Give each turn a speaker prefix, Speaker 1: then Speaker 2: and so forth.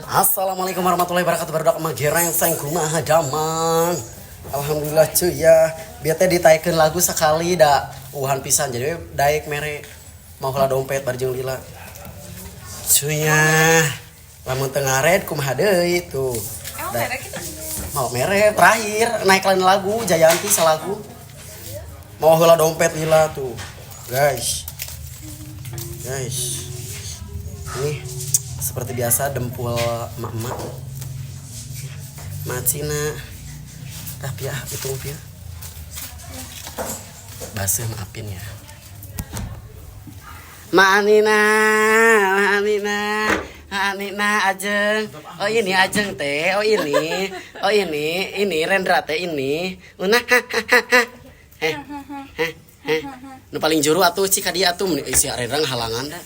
Speaker 1: Assalamualaikum warahmatullahi wabarakatuh. Barudak mah gerengseng, kumaha damang? Alhamdulillah, cuy, ya. Biar teh ditaikeun lagu sekali da uhan pisan, jadi we daek mere mawa heula dompet bari jeung lila. Cuy ya. Lamun teu ngared kumaha deui tuh.
Speaker 2: Emang
Speaker 1: Da-
Speaker 2: merek itu?
Speaker 1: Mau mere terakhir naik lain lagu Jayanti salagu. Mawa heula dompet lila tuh. Guys. Guys. Ini seperti biasa dempul emak-emak. Macina. Tah, pia hitung pia. Baseuh, maafin ya. Ma'anina, Ma'anina, Ma'anina Ajeng. Oh, ini Ajeng teh, oh ini, oh ini Rendra teh ini. Unah, eh, eh, eh. Nu paling juru atuh cik ka dieu atuh, mun si Rendra ngahalangan da.